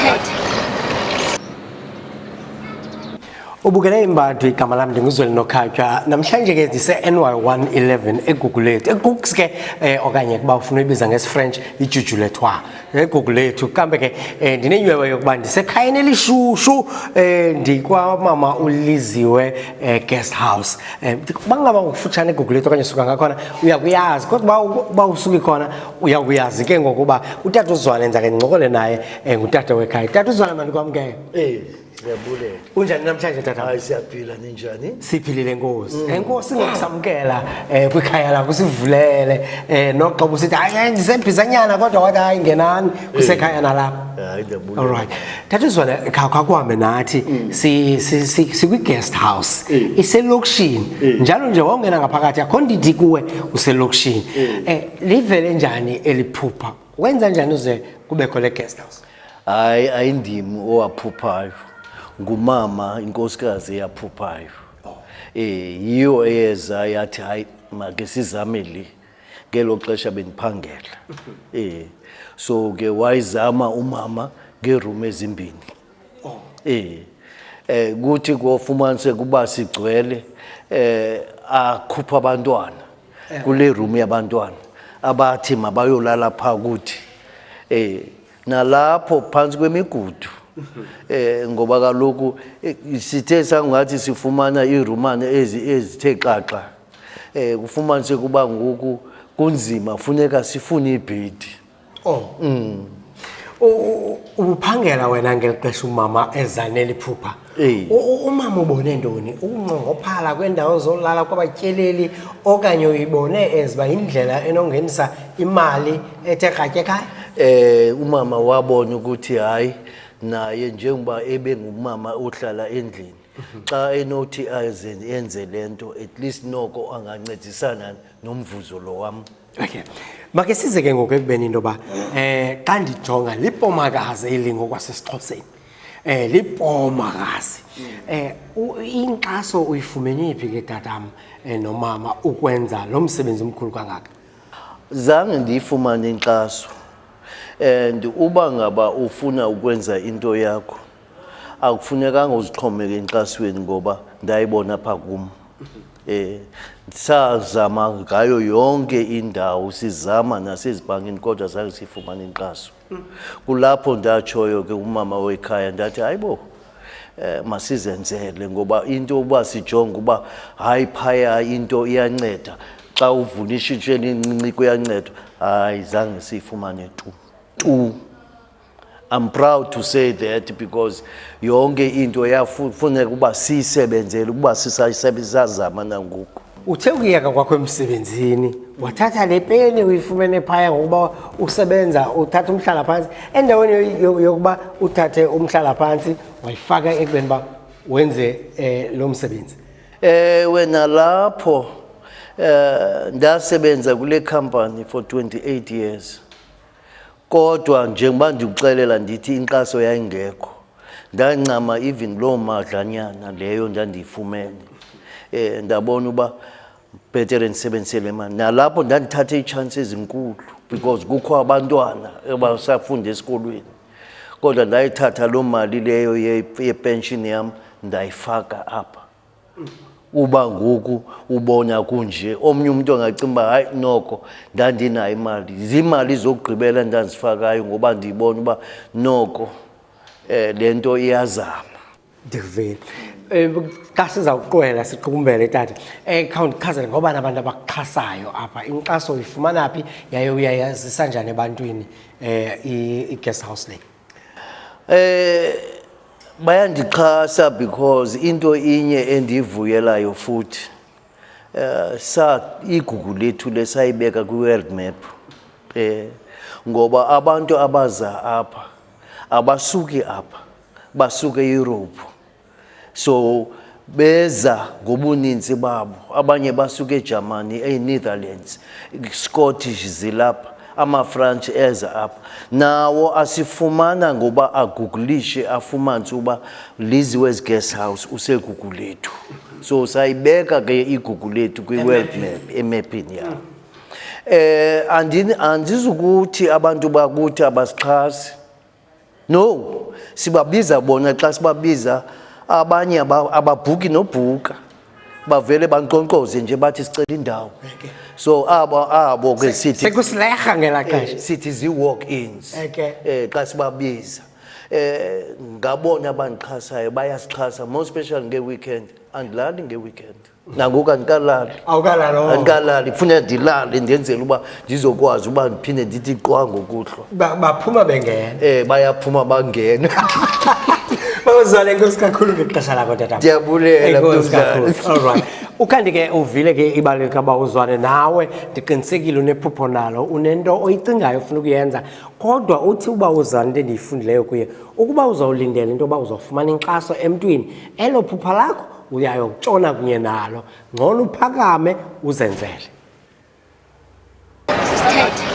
Sithethe. Ubukele imbadu, igama lam ndinguzweli Nokhatywa. Namhlanje ke ndise-NY 111 eGugulethu, eGugs ke, okanye kuba ufuna uyibiza ngesiFrench, iJujuletwa, eGugulethu. Kambe ke ndinenyhweba yokuba ndisekhayeni elishushu, ndikwamama uLiziwe guest house. Bangaba ngokufutshane eGugulethu okanye suka ngakhona uyakuyazi, kodwa uba usuki khona uyakuyazi ke ngokuba utata uZwane ndizake ndincokole naye, ngutata wekhaya. Tata uZwane, mandikwamkele. Siyabulela. Unjani namhlanje, tata? Hayi, siyaphila, ninjani? Siphilile, nkosi. Enkosi ngokusamkela kwikhaya lakho, sivulele noxa ubusithi hayi, ndisebhizanyana, kodwa wathi hayi, ngenani, kusekhaya nalapha. Hayi, ndiyabulela. Alright. Tata uZwane, khawuhambe nathi, sikwi-guest house iselokishini njalo nje wawungena ngaphakathi akho ndithi kuwe uselokishini. Livele njani eliphupha? Wenza njani uze kubekho le guest house? Hayi, ayindim owaphuphayo. Ngumama, inkosikazi, eyaphuphayo. Yiyo eyeza yathi hayi, make sizame le. Ngelo xesha bendiphangela. So ke wayizama umama ngeeroom ezimbini. Kuthi kofumanise kuba sigcwele, akhupha abantwana kule room yabantwana, abathi mabayolala pha kuthi. Nalapho phantsi kwemigudu, ngoba kaloku sithe sangathi sifumana iirumana ezi ezithe xaxa, kufumanise kuba ngoku kunzima, funeka sifune iibhedi. Oh. Ubuphangela wena ngeli xesha umama ezanele iphupha? Umama ubone ntoni? Ukunqongophala kwendawo zolala kwabatyeleli, okanye uyibone eziba yindlela enongenisa imali ethe kratya ekhaya? Umama wabona ukuthi hayi, naye njengoba ebengumama ohlala endlini, xa enothi aze enze le nto, at least noko angancedisana nomvuzo lo wam. Okay. Make size ke ngoku ekubeni into yoba xa ndijonga lipomakazi eli ngokwasesiXhoseni. Lipomakazi. Inkxaso uyifumene phi ke, tatam, nomama ukwenza lo msebenzi omkhulu kangaka? Zange ndiyifumane inkxaso. And uba ngaba ufuna ukwenza into yakho, akufunekanga uzixhomeke enkxasweni, ngoba ndayibona apha kum. Sazama ngayo yonke indawo, sizama nasezibhankini, kodwa zange sifumane inkxaso. Kulapho ndatshoyo ke umama wekhaya, ndathi hayibo, masizenzele, ngoba into uba sijonge uba hayi, phaya into iyanceda, xa uvula ishishini encinci kuyancedwa, hayi, zange siyifumane tu tu. I'm proud to say that because yonke into yafuneka uba siyisebenzele, ukuba sisazama nangoku. Uthe ukuyeka kwakho emsebenzini, wathatha le peni uyifumene phaya ngokuba usebenza, uthatha umhlala phantsi, endaweni yokuba uthathe umhlala phantsi wayifaka ekubeni uba wenze lo msebenzi. Wena lapho ndasebenza kule company for 28 years. Kodwa njengoba ndikuxelela ndithi inkxaso yayingekho, ndancama even loo madlanyana leyo ndandiyifumene. Ndabona uba bhetere ndisebenzise le mali. Nalapho ndandithatha iitshansi ezinkulu because kukho abantwana abasafunda esikolweni. Kodwa ndayithatha loo mali leyo yepenshini yam, ndayifaka apha. Uba ngoku ubona kunje, omnye umntu angacinga uba hayi, noko ndandinayo imali. Ziimali zokugqibela ndandizifakayo, ngoba ndiyibona uba noko le nto iyazama. Ndikuvile. Xa sizawuqwela siqukumbele, tata, khawundichazele ngoba nabantu abakuxhasayo apha, inkxaso uyifumana phi, yaye uyayazisa njani ebantwini i-guest house le? Bayandixhasa because into inye endiyivuyelayo futhi, sa igugu lethu lesayibeka kwi-world map, ngoba abantu abaza apha abasuki apha, basuka eEurope, so beza ngobuninzi babo. Abanye basuka eGermany, eNetherlands, Scottish zilapha, amaFrench eza apha nawo asifumana ngoba agooglishe, afumanise uba Liziwe's Guest House useGugulethu. So sayibeka ke igugu lethu kwi-world map, emepini yabo. Andizukuthi abantu bakuthi abasixhasi. No, Sibabiza bona, xa sibabiza abanye ababhuki nobhuka, bavele bankqonkqoze nje bathi sicela indawo. So abo ke sithi Sekusilerha ngelaa xesha. Sithi zii-walk-ins. Xa sibabiza, ngabona abandixhasayo, bayasixhasa, more special nge-weekend. Andilali nge-weekend, nangoku andikalali. Awukalali, oh. Andikalali, kufuneka ndilale, ndenzele uba ndizokwazi uba ndiphinde ndithi qwa ngokuhlwa. Baphuma bengena. Bayaphuma bangena. Bawuzwane, enkosi kakhulu ngexesha lakho, tata. Ndiyabulela, Enkosi mnumzane. kakhulu. All right. Ukanti ke uvile ke ibali likaBawuzwane, nawe ndiqinisekile unephupho nalo, unento oyicingayo ufuna ukuyenza, kodwa uthi uba uzwane, into endiyifundileyo kuye, ukuba uzawulindela into yoba uzawufumana inkxaso emntwini, elo phupha lakho uyayokutshona kunye nalo. Ngcono uphakame uzenzele. Sisithethe.